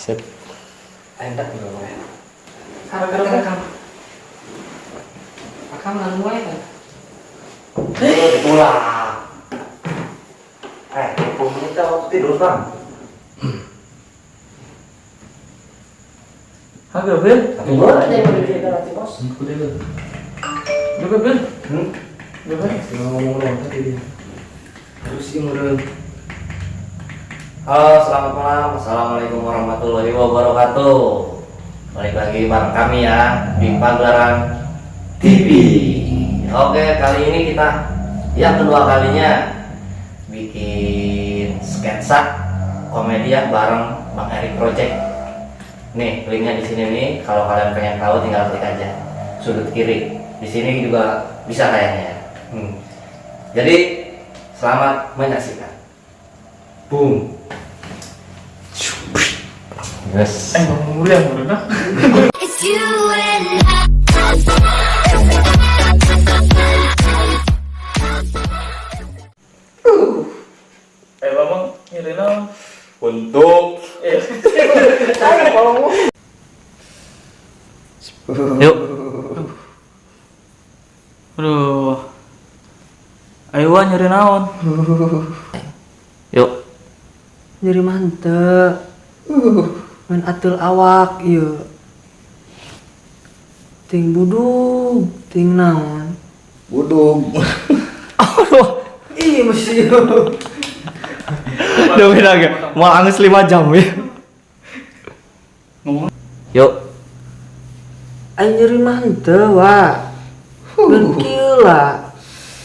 Sip. Enak bro. Rekam. Rekam lalu mulai kan? Itulah. 20 menit dah waktu tidur, Bang. Harga Bil? Boleh aja yang beli lagi bos. Udah Bil. Udah Bil. Udah Bil. Ngomong dong tadi dia. Terus sih meureun. Halo, selamat malam. Assalamualaikum warahmatullahi wabarakatuh. Balik lagi bareng kami ya di Pagelaran TV. Oke, kali ini kita yang kedua kalinya bikin sketsa komedi ya bareng Bang Erik Project. Nih, linknya di sini nih. Kalau kalian pengen tahu tinggal klik aja sudut kiri. Di sini juga bisa kayaknya ya. Jadi selamat menyaksikan. Boom. Yes. Ngomong dulu yang udah. It's you and I. Bang, nyeri naon? Untuk Yuk. Aduh. Ayo wah nyeri naon? Yuk. Nyeri mantep. Main atul awak ieu. Ting budug, ting naon. Budug. Aduh, ih mesti. Udah beda gak? Mau angus 5 jam ya. Ngomong. Yuk. Aing nyeri mantep wa. Ben kieu lah.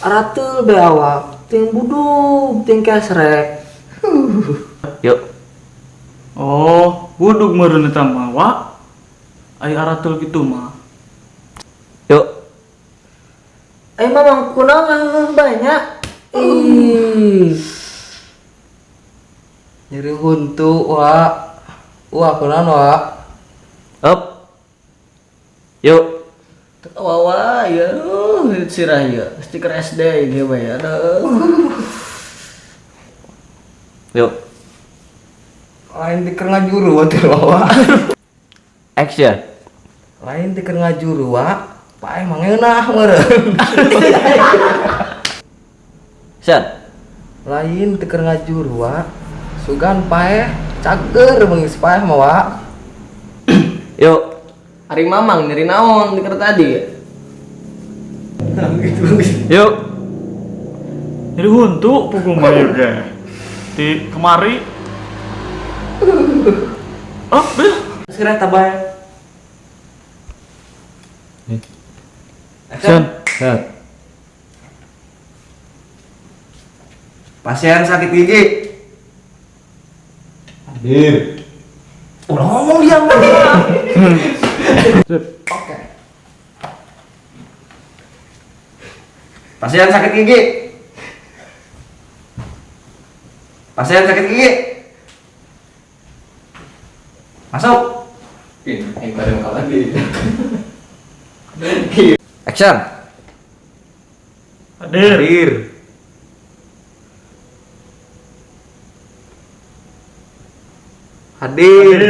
Arateul be awak, ting budug, ting kesrek. Yuk. Oh, budug meureun eta mah, wa. Ai aratul kitu mah. Yuk. Aing mah mang kunaon banyak. Ih. Nyeri huntu, wa. Wah, kunaon, wa. Up. Yuk. Wawa ya, sirah ya, stiker SD gitu ya, aduh. Yuk. Lain tiker ngajuru wa teu wawa. Action. Lain tiker ngajuru wa. Paeh mah ngeunah meureun. Set. Lain tiker ngajuru wa. Sugan paeh cager beungis paeh mah wa. Yuk. Ari mamang nyeri naon tiker tadi. Yuk. Nyeri huntu pugu mah ieu ge. Di kemari. Oh, Bil. Segera tabah. Action. Set. Pasien sakit gigi. Hadir. Ulah ngomong dia mah. Sip. Oke. Pasien sakit gigi. Pasien sakit gigi. Masuk. Ini bareng lagi. Action. Hadir. Hadir. Hadir. Hadir.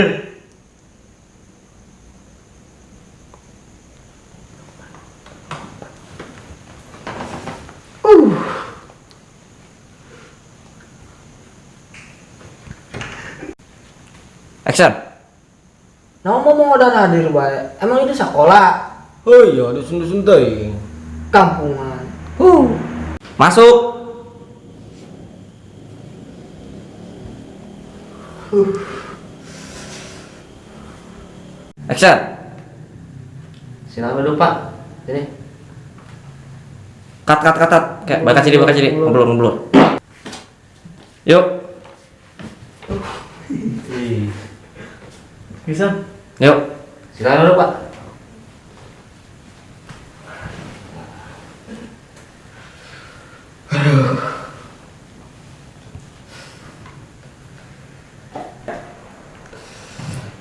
Action. Nah, mau mau udah hadir bae. Emang itu sekolah? Oh iya, dusun-dusun teuing. Kampungan. Masuk. Action. Silakan duduk, Pak. Sini. Cut, cut, cut, cut. Kayak balik sini, balik sini. Ngeblur, ngeblur. Yuk. Bisa. Yuk. Silakan duduk, Pak.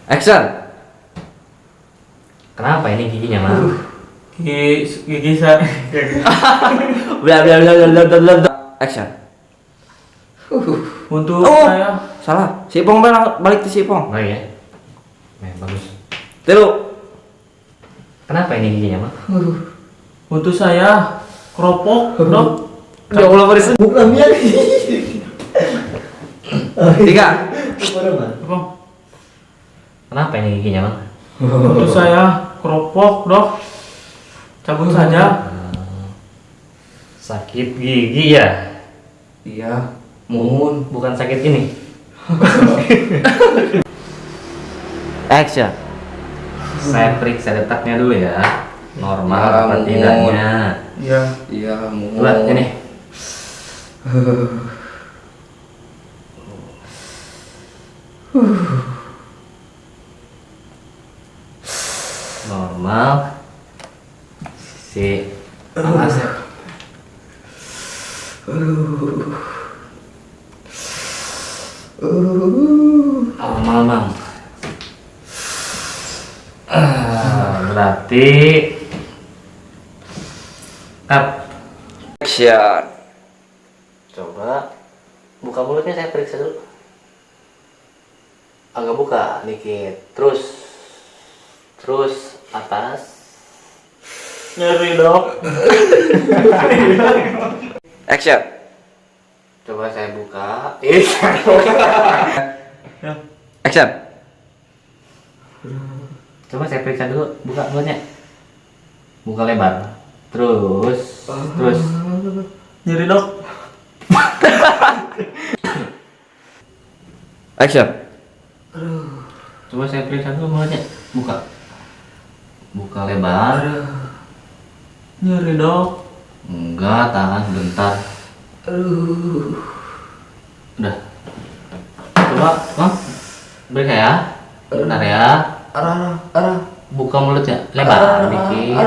Action. Kenapa ini giginya, Mang? Gigi gigi saya. Bla bla bla bla bla bla bla. Action. Untuk Oh. saya. Salah. Si Ipong balik ke si Ipong. Oh iya. Bagus. 3. Kenapa ini giginya, Mang? Untuk saya keropok, Dok. Ya Allah, baris. 3. Apa? Kenapa ini giginya, Mang? Untuk saya keropok, Dok. Cabut saja. Sakit gigi ya? Iya, muhun. Bukan sakit ini. Action. Saya periksa detaknya dulu ya. Normal Ya, apa muhun. tidaknya. Iya. Iya, muhun. Coba ini. Normal. Si alas ya. Normal, Mang. Berarti cut. Action. Coba buka mulutnya, saya periksa dulu. Agak buka dikit. Terus terus atas. Nyeri, Dok. Action. Coba saya buka. Ih. Ya. Action. Coba saya periksa dulu, buka mulutnya. Buka lebar. Terus terus. Nyeri, Dok. Action. Coba saya periksa dulu mulutnya. Buka. Buka lebar. Nyeri, Dok. Enggak, tahan bentar. Udah. Coba, Bang. Periksa ya. Bentar ya. Arah. Buka mulutnya lebar dikit.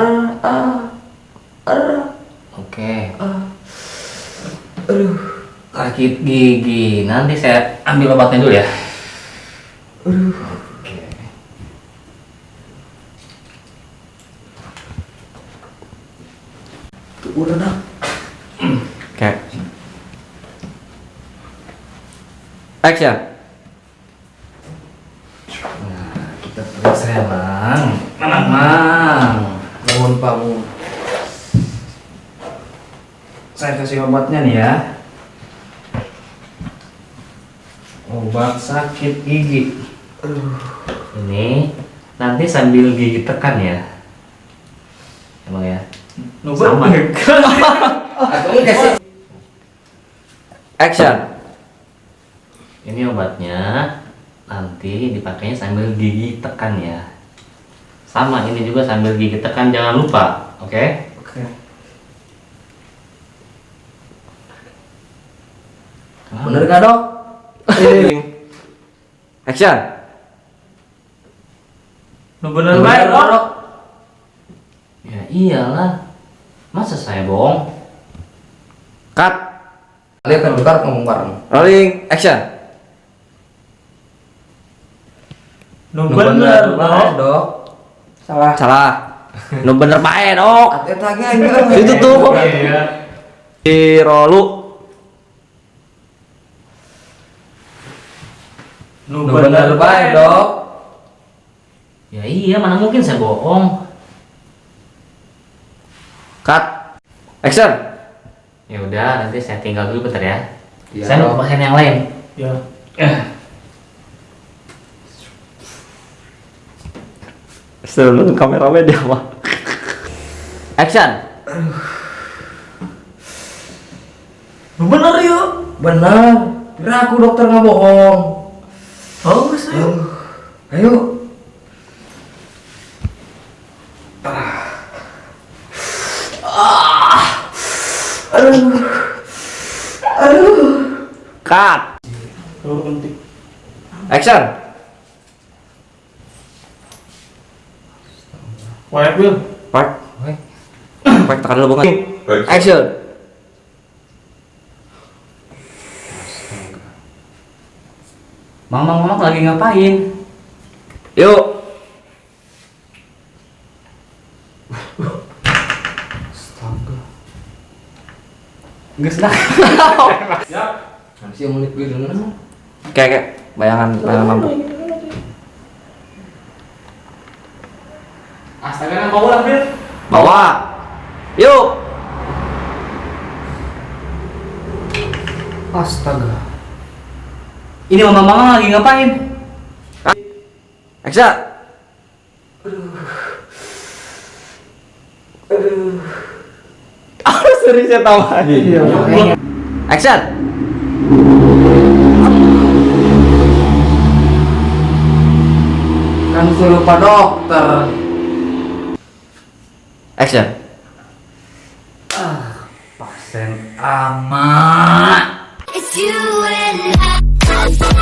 Oke. Sakit gigi. Nanti saya ambil obatnya dulu ya. Oke. Tuh udah dah. Oke. Action. Nah, kita periksa ya, Bang. Mana, Bang? Muhun, Pak, muhun. Saya kasih obatnya nih ya. Obat sakit gigi. Ini nanti sambil gigi tekan ya. Emang ya? Sama. Action. Ini obatnya nanti dipakainya sambil gigi tekan ya. Sama ini juga sambil gigi tekan, jangan lupa, oke? Oke. Bener gak, Dok? Action. Nu bener bae, Dok. Ya iyalah. Masa saya bohong? Cut. Kalian kan tukar ngomong bareng. Rolling. Action. Nu bener, Dok. Dok. Salah. Salah. Nu bener bae, Dok. Eta ge aing. Itu tuh. Iya. Dirolu. Nu bener bae, Dok. Ya iya, mana mungkin saya bohong. Cut. Action. Ya udah, nanti saya tinggal dulu bentar ya. Iya, Saya mau ke pasien yang lain. Ya. Sebelum kameramen dia mah. Action. Nu bener yuk. Bener. Kira aku dokter nggak bohong. Oh, saya. Ayo. Aduh. Cut. Kalau penting. Action. Wipe, Will. Park. Park tekan dulu banget. Action. Mang, mang, mang lagi ngapain? Yuk. Astaga. Nggak lah. Sih menit gue dulu. Kayak bayangan bayangan lampu. Ayo bawa lah, Bil. Bawa. Yuk. Astaga. Ini mama-mama lagi ngapain? Action. Aduh. Aduh. Serius ya tawa. Iya. Action. Kan suruh pak dokter. Action. Pasien amat. It's you and I.